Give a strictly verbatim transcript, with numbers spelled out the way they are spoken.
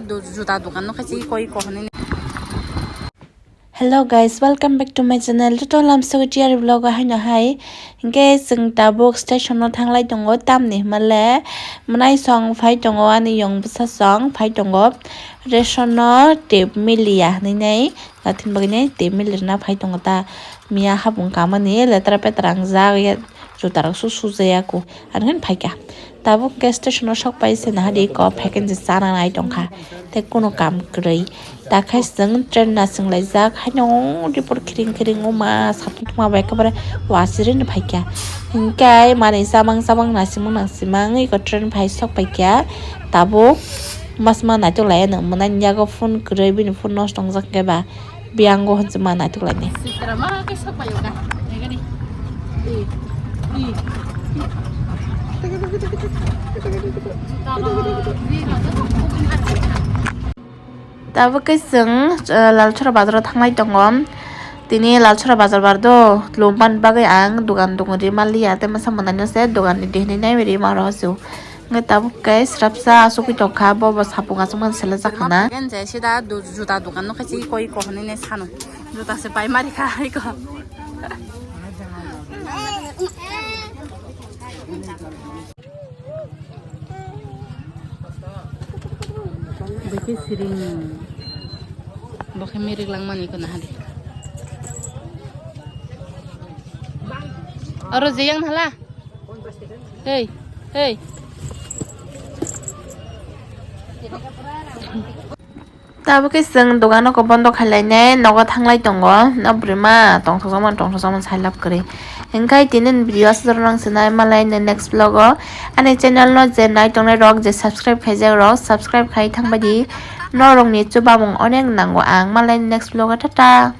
Do-, juta dokan no khaisi koi ko hwnwi. Hello guys, welcome back to my channel. Total lamsogo tiari vlog o haino hai. Hinkhe chwng tabuk station o thanglai tongo, tamni hwnmale mwnai song phai tongo, ani yong bwsa song phai tongo. Ration no tep miliya hwnwi nai, natin bagwi nai tep milirwna phai tongo ta. Miya hapung kamani letra petra wngjak, ya juta rok su sujaya ku, ani hwn phaikha. Tabuk khe station o sok pai se naha di, kok phaikhe je chana nai tongkha, tei kunu kam kwrwi. Ta khai chwng train na chwng laijak, haino report khiring khiring o ma satung thuma bai ekebare wasiri no phaikha. Hinkhe manwi chamang chamang nasimang nasimang iko train phai sok paikha. Tabuk masma naitok lai ano, mwnai yago phone kwrwi, bini phone nosto wngjak khe ba. Biyango hwnchima naitok lainai. Tabuk khe chwng, eh, Lalchora bazar o thanglai tongo. Tini Lalchora bazar bar do, lum pan bagwi ang dogan dogan ri manliya, tei masa mwnai no se dogan ni dihini nai ri ma rw se. Hwnkhe tabuk khe srapsa asugwi tongkha, bo bo sapung aswk mani selejak khna. Hwnkhe je sida du-, juta dokan nukha se iko iko hwnwi sano. Juta se pai mari kha iko. Bwkhe siring. Bo khe mirik langmani iko naha di. Oro je yang hala. Hei, hei. Tabuk khe chwng dogan o bondo khai lainai, nogo thanglai tongo. No bwrwi ma tongthokjakmani, tongthokjakmani sai lab kwrwi. Hinkhe tini ni video aswk rok nang sinai malai next vlog o. Ani channel no je nai tongnai rok, je subscribe khaijak rok, subscribe khai thangbai di. Norok ni chubamung onek nango ang, malai next vlog o, tata.